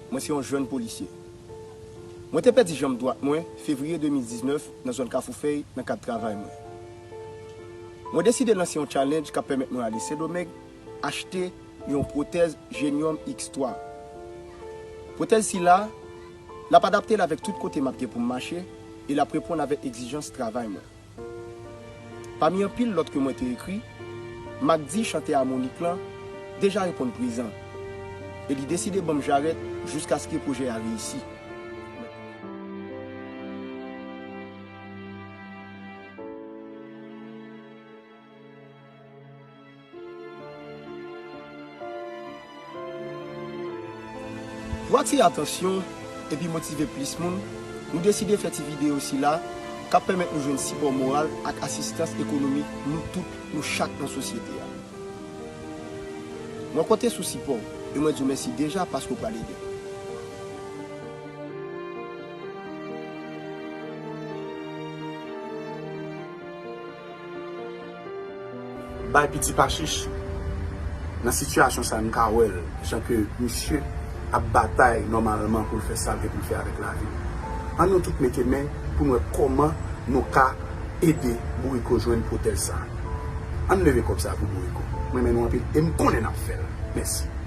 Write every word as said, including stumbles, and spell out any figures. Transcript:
Mwen se yon jèn polisye. Mwen te pèdi janm dwat mwen fevriye de mil diznèf nan zòn Kafou Fèy nan kad travay mwen. Mwen deside lanse yon challenge k ap pèmèt mwen ale Sendomeng achte yon pwotèz Genium X twa. Pwotèz sila, l ap adapte l avèk tout kote m ap gen pou m mache e l ap reponn avèk egzijans travay mwen. Pami anpil lòt ke mwen te ekri, Macdy, chantè Harmonik lan, deja reponn prezan e li deside ban m jarèt jiskaske pwojè a reyisi. Pou atire atansyon epi motive plis moun, nou deside fè ti videyo sila k ap pèmèt nou jwenn sipò moral ak asistans ekonomik nou tout, nou chak nan sosyete a. Mwen konte sou sipò w e mwen di w mèsi deja paske w pral ede m. Bay piti pa chich. Nan sitiyasyon sa a, n ka wè l, jan ke misye ap batay nòmalman pou l fè sa l gen pou l fè avèk lavi l. Ann nou tout mete men pou n wè kòman nou ka ede Bouriko jwenn pwotèz sa a. Ann leve kòb sa a pou Bouriko. M renmen nou anpil e m konnen n ap fè l. Mèsi.